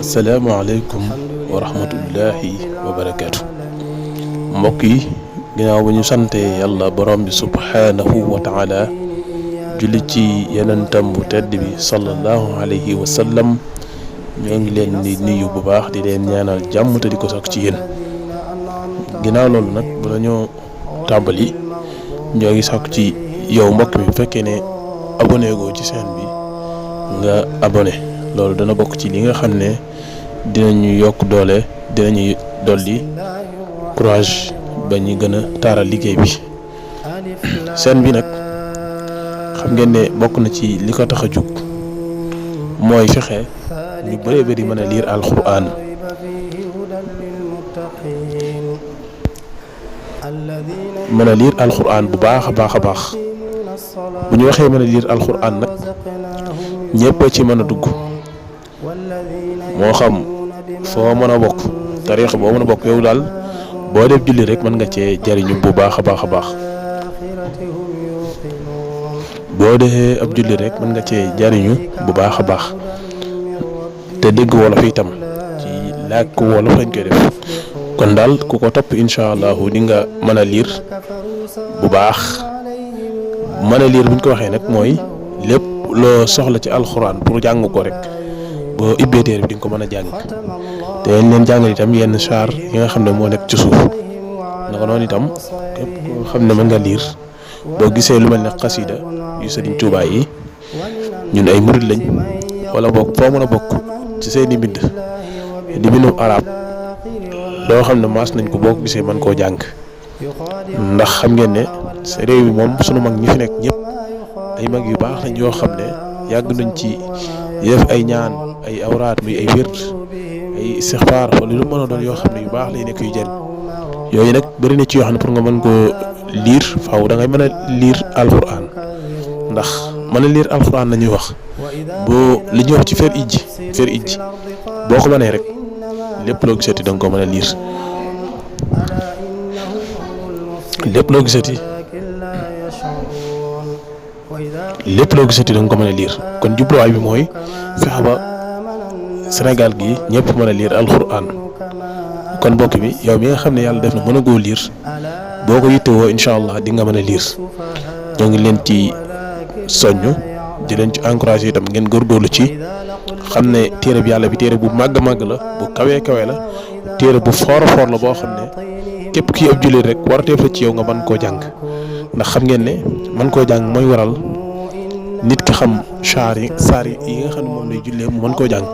asalaamaaleykum wa rahmatullahi wa barakaatu. mbokk yi ginnaaw ba ñu sante yàlla borom bi subhaanahu wa taala julli ci yonentam bu tedd bi sallallahu alayhi wa sallam ñoo ngi leen di nuyu bu baax di leen ñaanal jàmm te di ko sakk ci yéen. ginnaaw loolu nag bala ñoo tàmbali ñoo ngi sakk ci yow mbokk mi bu fekkee ne abonné goo ci chaîne bi nga abonné. loolu dana bokk ci li nga xam ne dinañu yokk doole dinañu dolli courage ba ñu gën a taaral liggéey bi. seen bi nag xam ngeen ne bokk na ci li ko tax a jug mooy fexe ñu bëree bëri mën a liir alxuraan bu baax a baax a baax. bu ñu waxee mën a liir alxuraan nag ñëpp ci mën a dugg. moo xam foo mën a bokk tariix boo mën a bokk yow daal boo def julli rek mën nga cee jariñu bu baax a baax a baax. boo defee ab julli rek mën nga cee jariñu bu baax a baax te dégg wolof itam ci làkk wolof lañ koy def. kon daal ku ko topp incha allahu di nga mën a liir bu baax. mën a liir buñ ko waxee nag mooy lépp loo soxla ci alxuraan pour jàng ko rek. boo ibbee téere bi di nga ko mën a jàng te leen jàngal itam yenn saar yi nga xam ne moo nekk ci suuf naka noonu itam képp koo xam ne mën nga liir boo gisee lu mel ne xasida yu Sëriñ Tuubaa yi ñun ay murid lañ wala bokk foo mën a bokk ci seeni mbind di bindum arab loo xam ne maas nañ ko boo gisee mën koo jàng ndax xam ngeen ne sa réew yi moom sunu mag ñi fi nekk ñëpp ay mag yu baax lañ yoo xam ne yàgg nañ ci def ay ñaan ay awraat muy ay wér ay istixfaar wala lu mën a doon yoo xam ne yu baax lay nekk yu jëriñ yooyu nag bëri na ci yoo xam ne pour nga mën koo liir faaw da ngay mën a liir alxuraan ndax mën a liir alxuraan la ñuy wax boo li ñuy wax ci fer ijji boo ko mënee rek lépp loo gisati da nga ko mën a liir lépp loo gisati da nga ko mën a liir kon jubluwaay bi mooy fexe ba Sénégal gi ñëpp mën a liir alxuraan kon mbokk bi yow mi nga xam ne yàlla def na mën a goo liir boo ko yittewoo incha allah di nga mën a liir ñoo ngi leen ci soññ di leen ci encouragé itam ngeen góorgóorlu ci xam ne téere bi yàlla bi téere bu màgg màgg la bu kawee kawe la téere bu foor a foor la boo xam ne képp kii ab jullit rek warteef la ci yow nga mën koo jàng ndax xam ngeen ne mën koo jàng mooy waral nit ki xam saar yi nga xam ne moom lay jullee mu mën koo jàng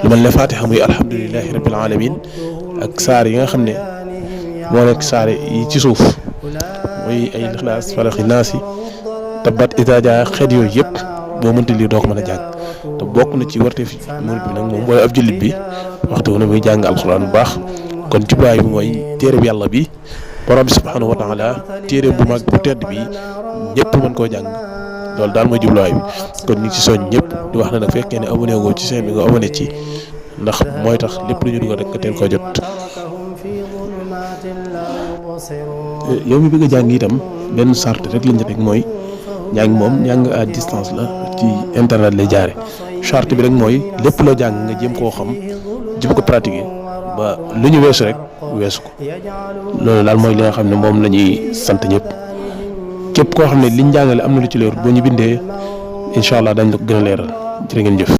lu mel ne Fatiha muy alhamdulillahi rabbil alamin ak saar yi nga xam ne moo nekk saar yi ci suuf muy ay Ixlaas Falaq Naas Tabbat Idaa Jaa xeet yooyu yëpp boo mënti lii doo ko mën a jàng te bokk na ci warteef murid bi nag moom mooy ab jullit bi waxtu wu ne muy jàng alxuraan bu baax. kon jubluwaay bi mooy téere bi yàlla bi borom bi subhaanahu wa taala téere bu mag bu tedd bi ñëpp mën koo jàng loolu daal mooy jubluwaay bi kon ñu ngi ci soñ ñëpp di wax ne nag fekkee ne abonné goo ci chaîne bi nga abonné ci ndax mooy tax lépp lu ñu dugal rek nga teel koo jot. yow mi bëgg a jàng itam benn sart rek lañ rek mooy njàng moom njàng à distance la ci internet lay jaare charte bi rek mooy lépp loo jàng nga jéem koo xam jéem ko pratiquer ba lu ñu weesu rek weesu ko loolu daal mooy li nga xam ne moom la ñuy sant ñëpp képp koo xam ne liñ jàngale am na lu ci leer boo ñu bindee incha allah dañ la ko gën a leeral jërë ngeen jëf.